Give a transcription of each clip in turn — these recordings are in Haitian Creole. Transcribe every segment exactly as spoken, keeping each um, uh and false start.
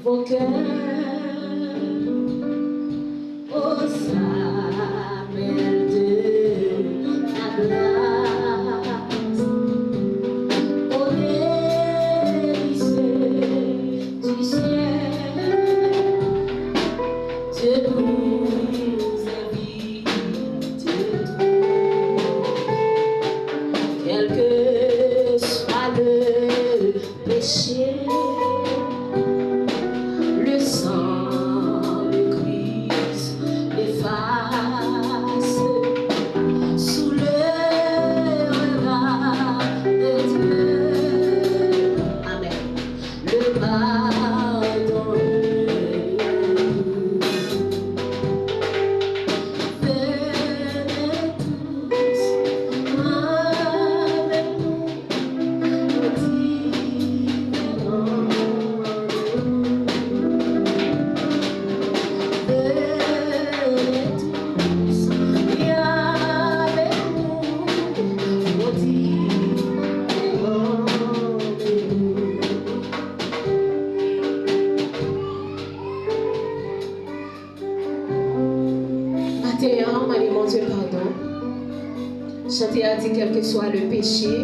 Mon cœur aux appels de ta grâce, aux délices du ciel, Dieu nous invite, quel que soit le péché, le sang de Christ l'efface. Sous le regard de Dieu. Amen. Le pardon. Venez tous, amen. Maten an, mande Bondye padon. Chante a di, quel que soit le péché,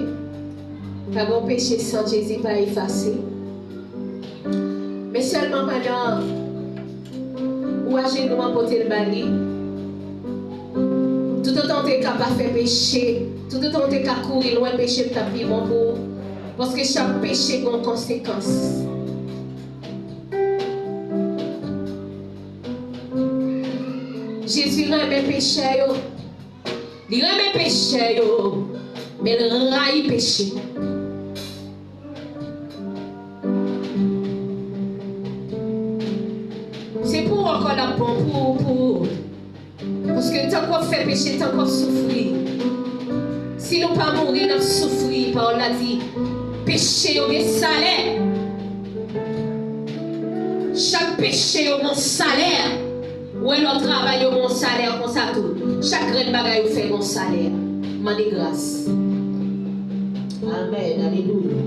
pa gen peche san Jezi pa efase. Men sèlman pandan ou ajenou an pote l ba li, toutotan w te ka pa fè peche, toutotan w te ka kouri lwen peche, l t ap pi bon pou ou. Paske chak peche gen yon konsekans. Jezi renmen pechè yo. Li renmen pechè yo, men l rayi peche. Se pou ou ankò l ap bon pou ou, pou ou. Paske tank w ap fè peche, tank w ap soufri. Si nou pa mouri, n ap soufri. Pawòl la di, peche yo gen salè. Chak peche yo gen salè. Ou wè lè w travay yo gen yon salè konsa tou. Chak grenn bagay ou fè gen yon salè. Mande gras. Amèn. Alelouya.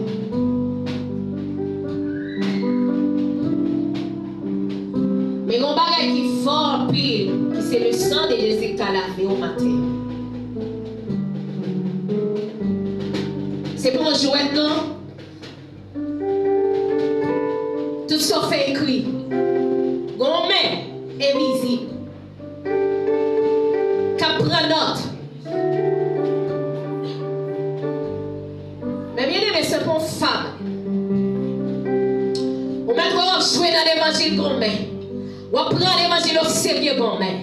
Men gen yon bagay ki fò anpil, ki se le sang de Jésus ki ka lave w maten. Se pa yon jwèt non. Tout sa w fè ekri. Gon men envizib k ap pran nòt. Men byeneme, se pa yon fab. Ou mèt wè w ap jwe nan levanjil gon men. W ap pran levanjil oserye gon men.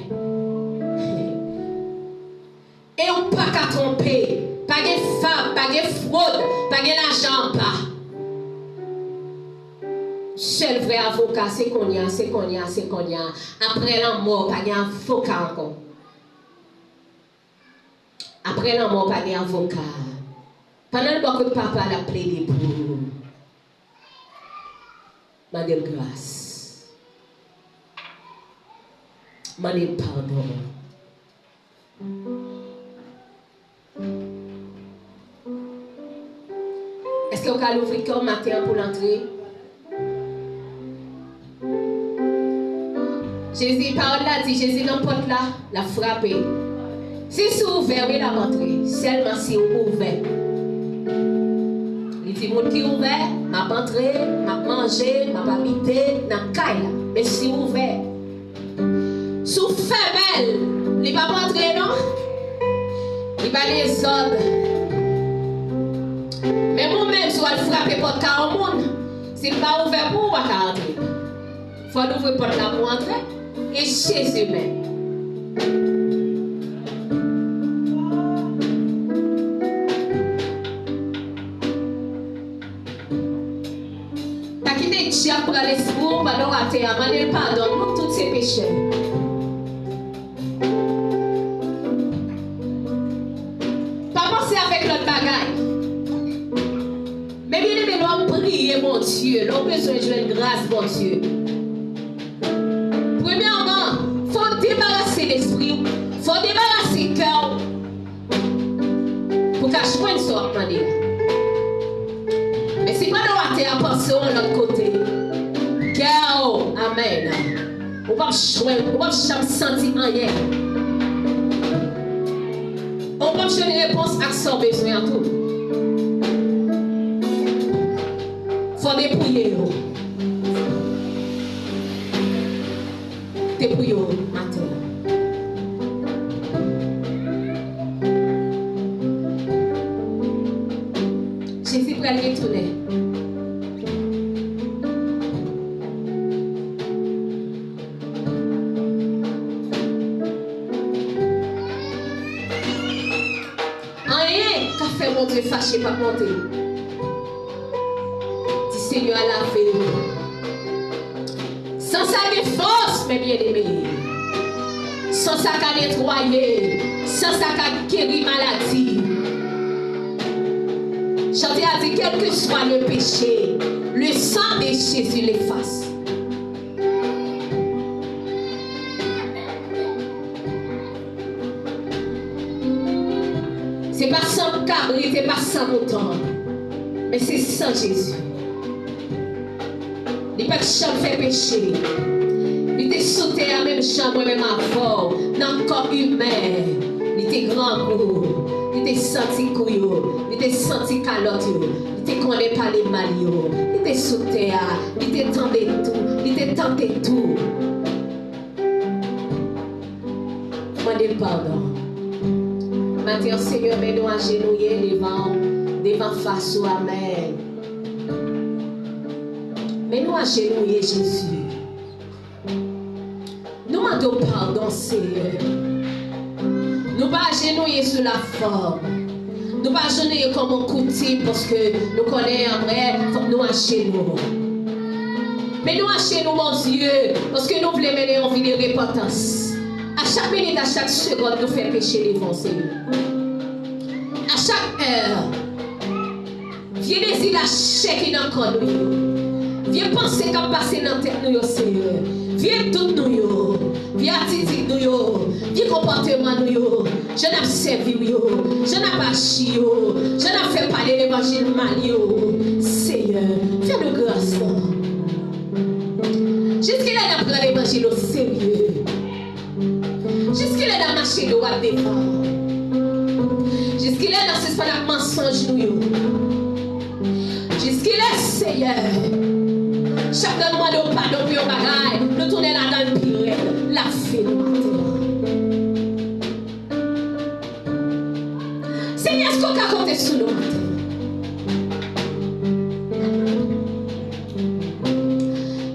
E ou pa ka twonpe. Pa gen fab, pa gen fwod, pa gen lajan anba. Sèl vrè avoka, se kounye a, se kounye a, se kounye a. Aprè lanmò, pa gen avoka ankò. Aprè lanmò, pa gen avoka. Pandan l bò kot Papa, l ap plede pou ou. Mande l gras. Mande l padon. Èske w ka louvri kè w maten an pou l antre? Jezi, pawòl la di, Jezi nan pòt la, l ap frape. Si, si w ouvè, wi, l ap antre. Sèlman si w ouvè. Li di, moun ki ouvè, m ap antre, m ap manje, m ap abite nan kay la. Men si w ouvè, si w fèmen l, li p ap antre non. Li pa dezòd. Menm ou menm, si w al frape pòt kay yon moun, si l pa ouvè pou ou, ou pa ka antre. Fò l ouvri pòt la pou w antre. E Jezi menm. Pa kite dyab pran lespri w pandan w atè a. Mande l padon. Nou tout se pechè. Pa panse avèk lòt bagay. Men byeneme, lè w ap priye Bondye, lè w bezwen jwenn gras Bondye, premyèman, fò w debarase lespri w, fò w debarase kè w, pou w ka jwenn sa w ap mande a. Men si pandan w atè a panse w yon lòt kote, kè w Amèn. Ou p ap jwenn, ou p ap janm santi anyen. Ou p ap jwenn repons ak sa w bezwen an tou. Fò depouye yo. Depouye yo atè. Jezi pral retounen. Anyen k ap fè Bondye fache p ap monte. Di Senyè a lave m. San sa gen fòs, men byeneme. San sa ka netwaye. San sa ka geri maladi. Chante a di, quel que soit le péché, le sang de Jésus l'efface. Se pa san kabrit, se pa san mouton, men se san Jezi. Li pa t janm fè peche. Li te sou tè a menm jan mwen menm avè w, nan kò imen. Li te grangou. Li te santi kou yo. Li te santi kalòt yo. Li te konnen pale mal yo. Li te sou tè a. Li te tande tou. Li te tante tou. Mande l padon. Maten an, Senyè, men nou ajenouye devan, devan fas ou. Amèn. Men nou ajenouye, Jezi. Nou mande w padon, Senyè. Nou pa ajenouye sou lafòm. Nou pa ajenouye kòm yon koutim, paske nou konnen apre, fòk nou ajenou. Men nou ajenou, Bondye, paske nou vle mennen yon vi de repantans. A chak minit, a chak segond, nou fè peche devan w, Senyè. A chak è, vye dezi lachè ki nan kò nou yo, vye panse k ap pase nan tèt nou yo, Senyè, vye dout nou yo, vye atitid nou yo, vye konpòteman nou yo, jan n ap sèvi w yo, jan n ap aji yo, jan n ap fè pale levanjil mal yo, Senyè, fè nou gras, non. Jiskilè n ap pran levanjil oserye? Jiskilè n ap mache dwat devan? Jiskilè n ap sispann ak mansonj nou yo? Jiskilè, Senyè, chak lè nou mande w padon pou yon bagay, nou tounen ladan l pi rèd? Lave nou maten an. Senyè, èske w ka konte sou nou maten an?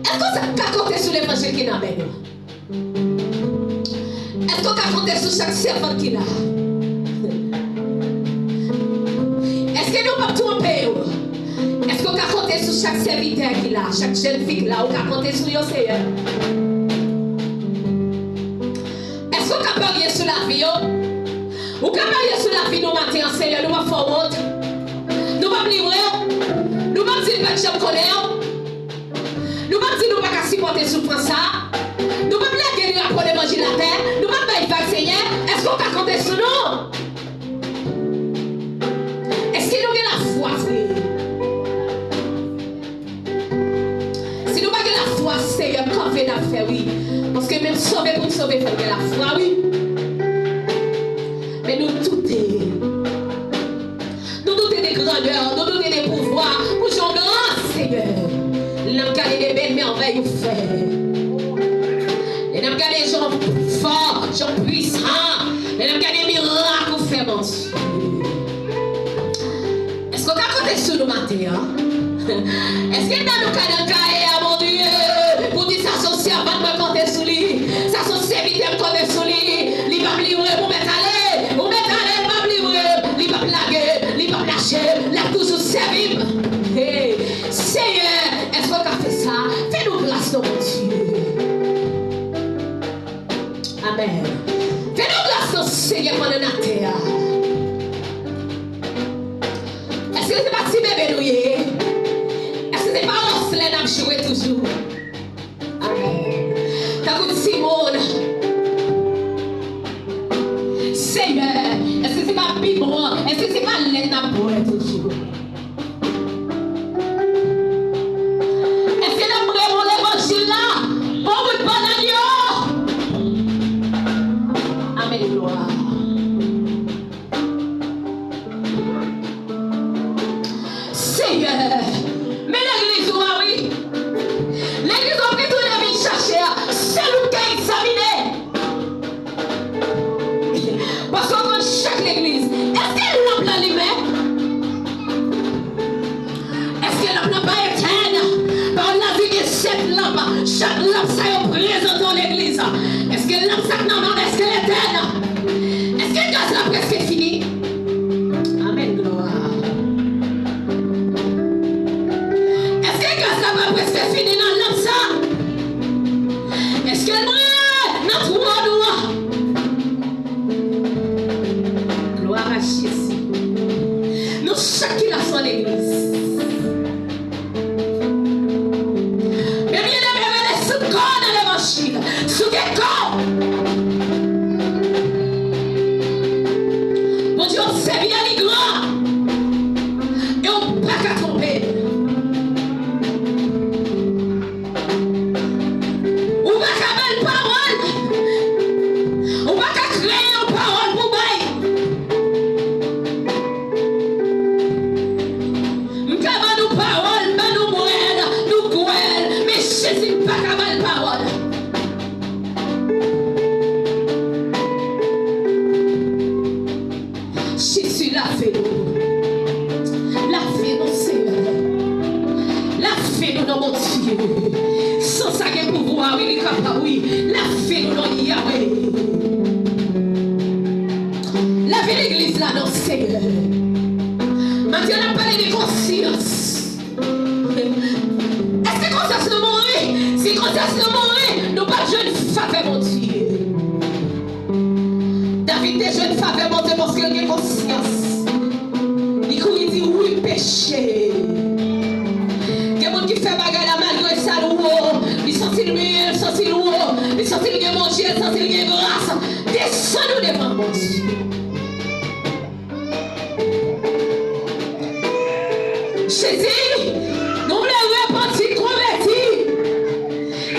Èske w ka konte sou levanjil ki nan men nou? Èske w ka konte sou chak sèvant ki la? Èske nou p ap twonpe yo? Èske w ka konte sou chak sèvitè ki la, chak jèn fi ki la, ou ka konte sou yo, Senyè? Èske w ka parye sou lavi yo? Ou ka parye sou lavi nou maten an, Senyè, nou p ap fè w wont. Nou p ap livre w. Nou p ap di n pa t janm konnen w. Nou p ap di nou pa ka sipòte soufrans sa a. Nou p ap lage drapo levanjil atè. Nou p ap bay vag, Senyè. Èske w ka konte sou nou? Èske nou gen lafwa vre? Si nou pa gen lafwa, Senyè, kanpe n ap fè, wi. Paske menm sove pou n sove, fò n gen lafwa, wi. Men nou doute. Nou doute de grandè, nou doute de pouvwa ou, jan w gran, Senyè. Lè n ap gade de bèl mèvèy ou fè. Lè n ap gade jan w fò, jan w pwisan. Lè n ap gade mirak ou fè, Bondye. Èske w ka konte sou nou maten an? Èske nan nou ka nan kaye a, Bondye, pou di sa se yon sèvant mwen konte sou li, sa se yon sèvitè m konte sou li, li p ap livre m, ou mèt ale, ou mèt ale, li p ap livre m, li p ap lage m, li p ap lache m, l ap toujou sèvi m. Hey, Senyè, èske w ka fè sa? Fè nou gras non, Bondye. Amèn. Fè nou gras non, Senyè, pandan n atè a. Èske se pa ti bebe nou ye? Èske se pa wòslè n ap jwe toujou? Amèn. Tankou timoun. Senyè, èske se pa bibwon? Èske se pa lèt n ap bwè toujou? Èske n ap bwè levanjil la? Chak lanp sa yo prezante w legliz. Èske lanp sa k nan men w, èske l etèn? Èske gaz la prèske fini? Amèn, glwa. Èske gaz la pa prèske fini nan lanp sa? Èske l mwen nan twò nwa? Glwa a Jezi. Nou chak ki la sou legliz. Men byeneme, rele sou kò w nan levanjil. Souke kò w. Bondye obsève a, li gran. E w pa ka twonpe l. Ou pa ka ba l pawòl. Ou pa ka kreye yon pawòl pou bay. M ka ban nou pawòl, m ban nou bwè l, nou kwè l, men Jezi m pa ka ba l pawòl. Jezi, lave nou. Lave nou, Senyè. Lave nou non Bondye. San sa gen pouvwa, wi, li kapab, wi. Lave nou non Yawe. Lave legliz la non, Senyè. Maten an, n ap pale de konsyans. Èske konsyans nou mouri? Si konsyans nou mouri, nou p ap jwenn favè Bondye. David te jwenn favè Bondye paske l gen konsyans. Li kouri di, "Wi, peche." Gen moun ki fè bagay la malgre sa l wo, li santi l byen, li santi l wo, li santi l gen Bondye, li santi l gen gras. Desann ou devan Bondye. Jezi, nou vle repanti, konvèti.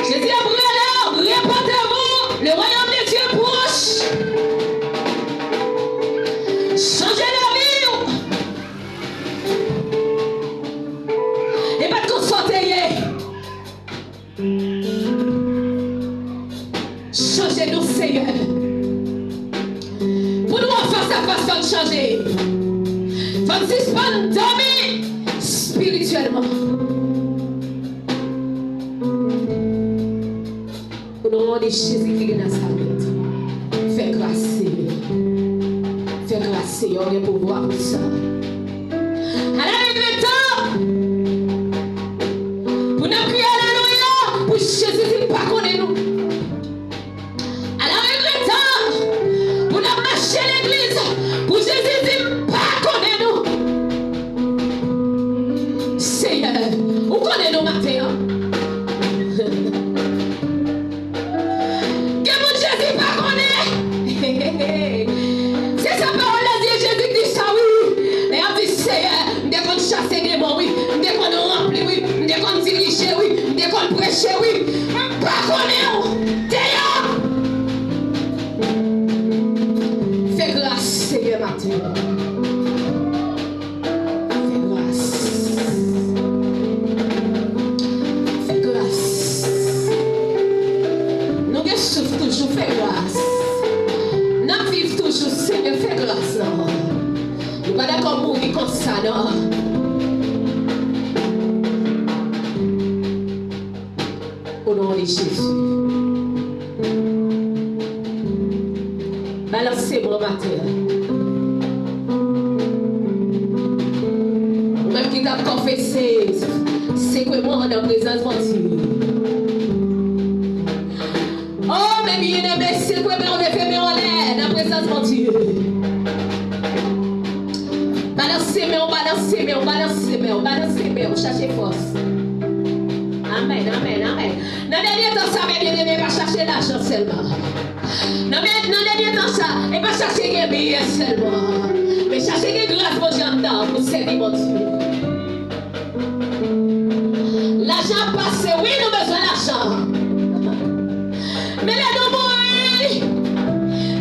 Jezi ap rele w, repentez-vous, le royaume de Dieu est proche. Chanje lavi w. E pa t konsa w te ye. Chanje nou, Senyè. Pou nou wè fas a fas, fò n chanje. Fò n sispann dòmi espirityèlman. O non de Jezi ki de Nazarèt, fè gras, Senyè. Fè gras, Senyè, ou gen pouvwa pou sa. Ala regretan pou n ap kriye alelouya pou Jezi di m pa konnen nou. Ala regretan pou n ap mache legliz pou Jezi di m pa konnen nou. Senyè, ou konnen nou maten an. Gen moun Jezi pa konnen. Se sa pawòl la di, Jezi di sa wi. Lè y ap di, Senyè, m te konn chase demon wi, m te konn ranpli wi, m te konn dirije wi, m te konn preche wi. M pa konnen w. Deyò. Fè gras, Senyè, maten an. Fè gras. Fè gras. Nou gen souf toujou, fè gras. N ap viv toujou, Senyè, fè gras, non. Nou pa dakò mouri konsa, non. O non de Jezi. Balanse men w maten an. Ou menm ki t ap konfese, sekwe men w nan prezans Bondye. O, men byeneme, sekwe men w, leve men w anlè nan prezans Bondye. Balanse men w, balanse men w, balanse men w, balanse men w, chache fòs. Amèn, amèn, amèn. Nan dènye tan sa, men byeneme, pa chache lajan sèlman. Nan, men, nan dènye tan sa, e pa chache gen byen sèlman, men chache gen gras Bondye anndan pou sèvi Bondye. Lajan ap pase, wi, nou bezwen lajan. Men lè nou mouri,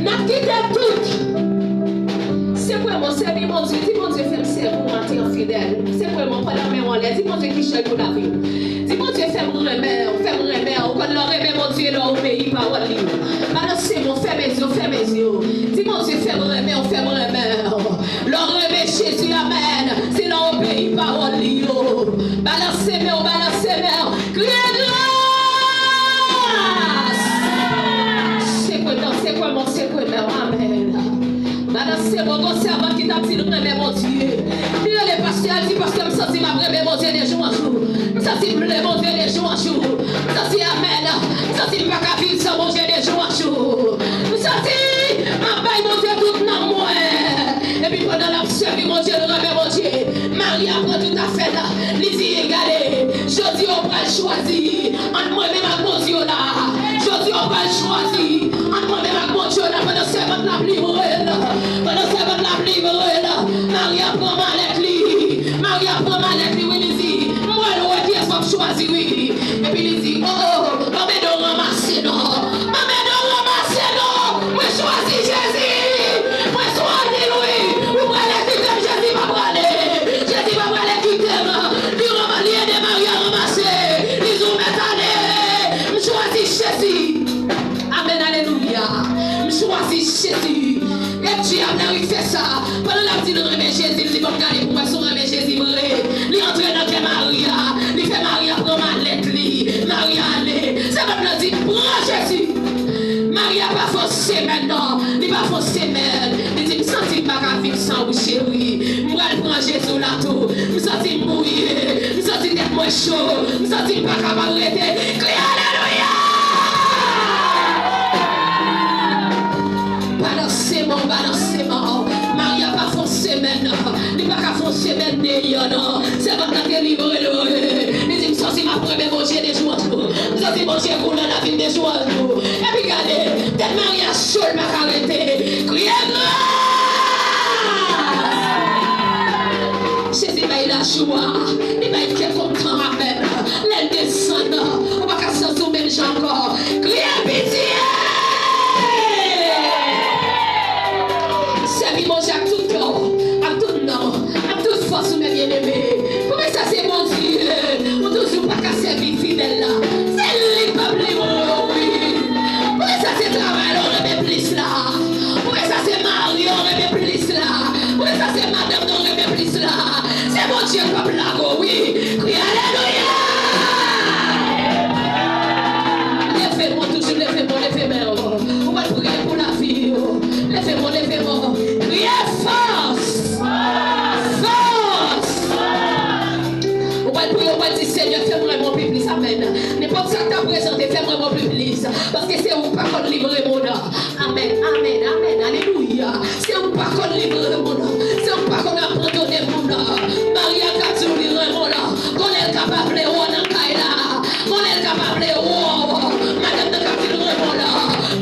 n ap kite tout. Sekwe men w, sèvi Bondye, di, Bondye, fè m sèvi w maten an fidèl. Sekwe men w, pran men w anlè, di Bondye kijan l pou lavi w. Di Bondye, fè m renmen w, fè m renmen w. Ou konn lè w renmen Bondye, lè w obeyi pawòl li yo. Balanse men w, fèmen zye w, fèmen zye w. Di Bondye, fè m renmen w, fè m renmen w. Lè w renmen Jezi, amèn, se lè w obeyi pawòl li yo. Balanse men w, balanse men w. Kriye gras! Bondye de jou an jou. M santi amèn. M santi m pa ka viv san Bondye de jou an jou. M santi m ap bay Bondye tout nanm mwen. Epi pandan l ap sèvi Bondye, l renmen Bondye, Mari a pran tout afè l. Li di, gade, jodi a w pral chwazi ant mwen menm ak Bondye w la. Jodi a w pral chwazi ant mwen menm ak Bondye w la. Pandan sèvant la ap livre l, pandan sèvant la ap livre l, Mari a pran malèt li. Mari a pran malèt li, wi, li di, m pral wè kiyès w ap chwazi, wi. Epi li di, o, o, pa mande w ranmase non. Pa mande w ranmase non. Mwen chwazi Jezi. Mwen chwazi l, wi. Ou prale kite m, Jezi pa prale. Jezi pa prale kite m. Li ranma-, li ede Mari a ranmase. Li di, ou mèt ale. M chwazi Jezi. Amèn, alelouya. M chwazi Jezi. E dyab la wi fè sa. Pandan l ap di l renmen Jezi, l di, ban m gade pou m wè si w renmen Jezi vre. Li antre nan kè Mari a. Li fè Mari a pran malèt li. Mari a ale. Sèvant la di, pran Jezi. Mari a pa fè yon semèn non. Li pa fè yon semèn. Li di, m santi m pa ka viv san ou cheri. M pral pran Jezi w la tou. M santi m bouyi. M santi tèt mwen cho. M santi m pa kapab rete. Kriye alelouya! Balanse men w, balanse men w. Mari a pa fè yon semèn. Li pa ka fè yon semèn deyò non. Sèvant la te livre l. Li di, m santi m ap renmen Bondye de jou an jou. M santi Bondye koule nan vi m de jou an jou. Epi gade, tèt Mari a cho, l pa ka rete. Kriye gras! Jezi bay lajwa, li bay kè kontan, amèn. Lè l desann, ou pa ka santi w menm jan ankò. Kriye pitye! Sèvi Bondye ak tout kè w, ak tout nanm w, ak tout fòs ou, men byeneme. Poukisa se Bondye ou toujou pa ka sèvi fidèl la? Se li k p ap livre w, wi. Poukisa se travay la w renmen plis la? Poukisa se mari w renmen plis la? Poukisa se madanm nan w renmen plis la? Se Bondye k p ap lage w, wi. Kriye alelouya! Leve men w toujou, leve men w, leve men w. Ou pral priye pou lavi w. Leve men w, leve men w. Kriye fòs! Fòs! Ou pral priye, ou pral di, Senyè, fè m renmen w pi plis. Amèn. Nenpòt sa k ta prezante, fè m renmen w pi plis. Paske se ou k pa konn livre moun. Amèn, amèn, amèn, alelouya. Se ou k pa konn livre moun. Se ou k pa konn abandone moun. Mari a ka di w li renmen w la. Gon lè l ka pa vle wè w nan kay la. Gon lè l ka pa vle wè w. Madanm nan ka di l renmen w la.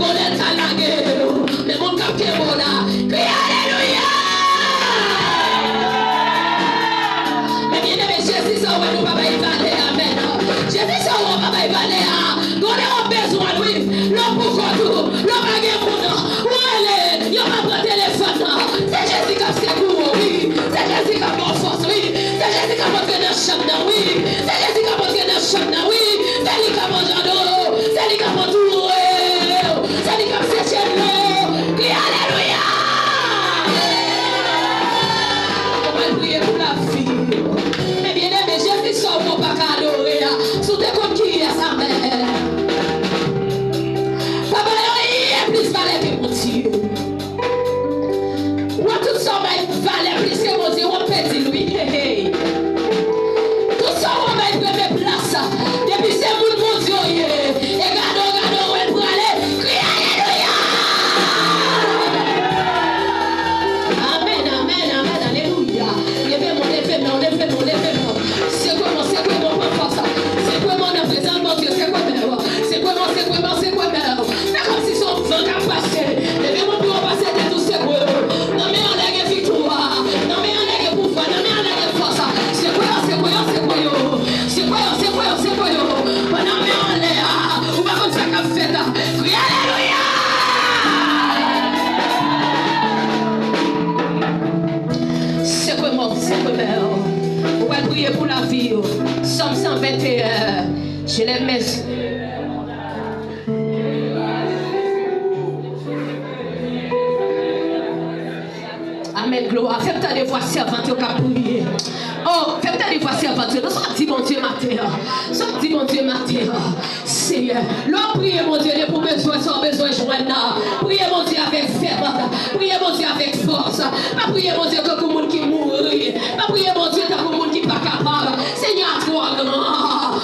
Gon lè l ka lage w. Men moun k ap kenbe w la. Kriye alelouya! Men byeneme, Jezi sa w wè nou pa bay valè, amèn. Jezi sa w wè w pa bay valè a. Gon lè w ap bezwen l, wi. Lè w poukont ou, lè w pa gen moun, ou rele, yo pa pran telefòn nan. Se Jezi k ap sekou w, wi. Se Jezi k ap ba w fòs, wi. Se Jezi k ap antre nan chanm nan, wi. Se Jezi k ap antre nan chanm nan, wi. Se li k ap anjandre w. Se li k ap antoure w. Se li k ap seche dlo w. Kriye alelouya! Ou pral priye pou lavi w. Men byeneme, Jezi sa w wè w pa ka adore a. Si w te konn kiyès, amèn. Pa bay anyen plis valè ke Bondye. Wè tout sa w bay valè plis ke Bondye, w ap pèdi l, wi. Hey, hey. Tout sa w bay premye plas, depi se moun Bondye w ye, e gade w, gade w, wè l prale, kriye alelouya! Amèn, amèn, amèn, alelouya. Leve men w, leve men w, leve men w, leve men w. Sekwe men w, sekwe men w, pran fòs. Sekwe men w nan prezans Bondye, sekwe men w. Sekwe men w, sekwe men w, sekwe men w. Fè kòmsi se yon van k ap pase. Leve men w pou yo pase tèt ou, sekwe yo. Nan men anlè gen viktwa. Nan men anlè gen pouvwa. Nan men anlè gen fòs. Sekwe yo, sekwe yo, sekwe yo. Sekwe yo, sekwe yo, sekwe yo. Pandan men anlè a, ou pa konn sa k ap fèt. Kriye alelouya! Sekwe men w, sekwe men w. Ou pral priye pou lavi w. Sòm san venteyen. Je lève mes Amèn, glwa. Fè m tande vwa sèvant yo k ap priye. Oh, fè m tande vwa sèvant yo. Non, sa w ap di Bondye maten an. Sa w ap di Bondye maten an. Seyè, lè w ap priye Bondye, depi w bezwen sa w bezwen jwenn nan, priye Bondye avèk fèm. Priye Bondye avèk fòs. Pa priye Bondye tankou moun ki mouri. Pa priye Bondye tankou moun ki pa kapab. Seigneur, à toi grand.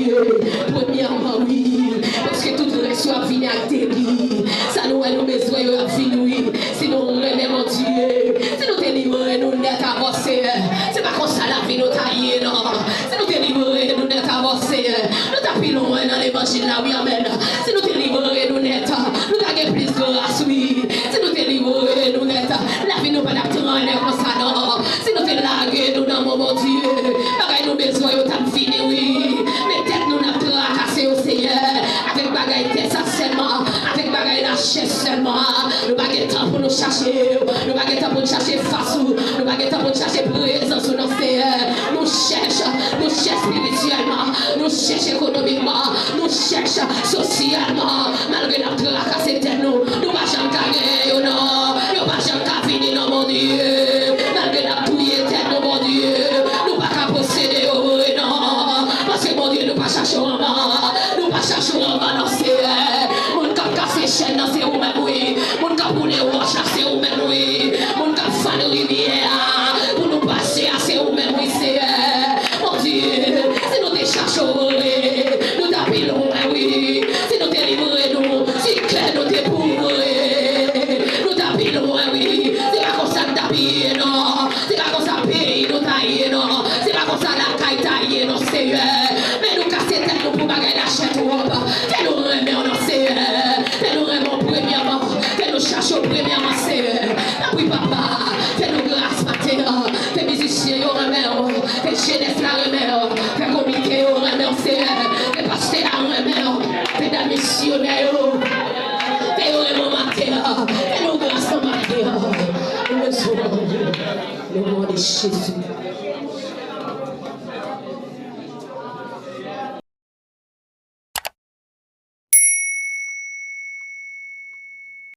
Premyèman, wi, paske tout rès yo ap vini ak debi. Sa nou wè nou bezwen yo ap vini, wi. Si nou renmen Bondye, si nou te livre nou nèt avè w, Seyè, se pa konsa lavi nou ta ye, non. Si nou te livre nou nèt avè w, Seyè, nou ta pi lwen nan levanjil la, wi, amèn. Si nou te livre nou nèt, nou ta gen plis gras, wi. Si nou te livre nou nèt, lavi nou pa t ap trannen konsa, non. Si nou te lage nou nan men Bondye, bagay nou bezwen yo t ap vini, wi. Men tèt nou n ap trakase yo, Seyè, avèk bagay tè sa sèlman, avèk bagay lachè sèlman. Nou pa gen tan pou nou chache yo, nou pa gen tan pou nou chache fas ou, nou pa gen tan pou nou chache prezans ou, non, Seyè. Nou chèch, nou chèch espirityèlman, nou chèch ekonomikman, nou chèch sosyalman. Malgre n ap trakase tèt nou, nou pa janm ka genyen yo, non. Yo pa janm ka vini, non, Bondye. Malgre n ap touye tèt nou, Bondye, nou pa ka posede yo vre, non. Paske, Bondye, nou pa chache w anvan. Nou pa chache w anvan, non, Seyè. Moun k ap kase chèn nan, se ou menm, wi. Moun k ap woule wòch la, se ou menm, wi. Moun k ap fann rivyè a pou nou pase a, se ou menm, wi, Seyè. Bondye, si nou te chache w vre, nou ta pi lwen, wi. Si nou te livre nou, si kè nou te pou vre, nou ta pi lwen, wi. Se pa konsa n t ap ye, non. Se pa konsa peyi nou ta ye, non. Se pa konsa lakay ta ye, non, Seyè. Men nou kase tèt nou pou bagay lachè twòp. Fè nou renmen w, non, Seyè. Fè nou renmen w premyèman. Fè nou chache w premyèman, Seyè. Tanpri, papa, fè nou gras maten an. Fè mizisyen yo renmen w. Fè jenès la renmen w. Fè komite yo renmen w, Seyè. Fè pastè a renmen w. Fè dam misyonè yo. Fè yo renmen w maten an. Fè nou gras nan maten an. Nou bezwen w. Le nom de Jésus.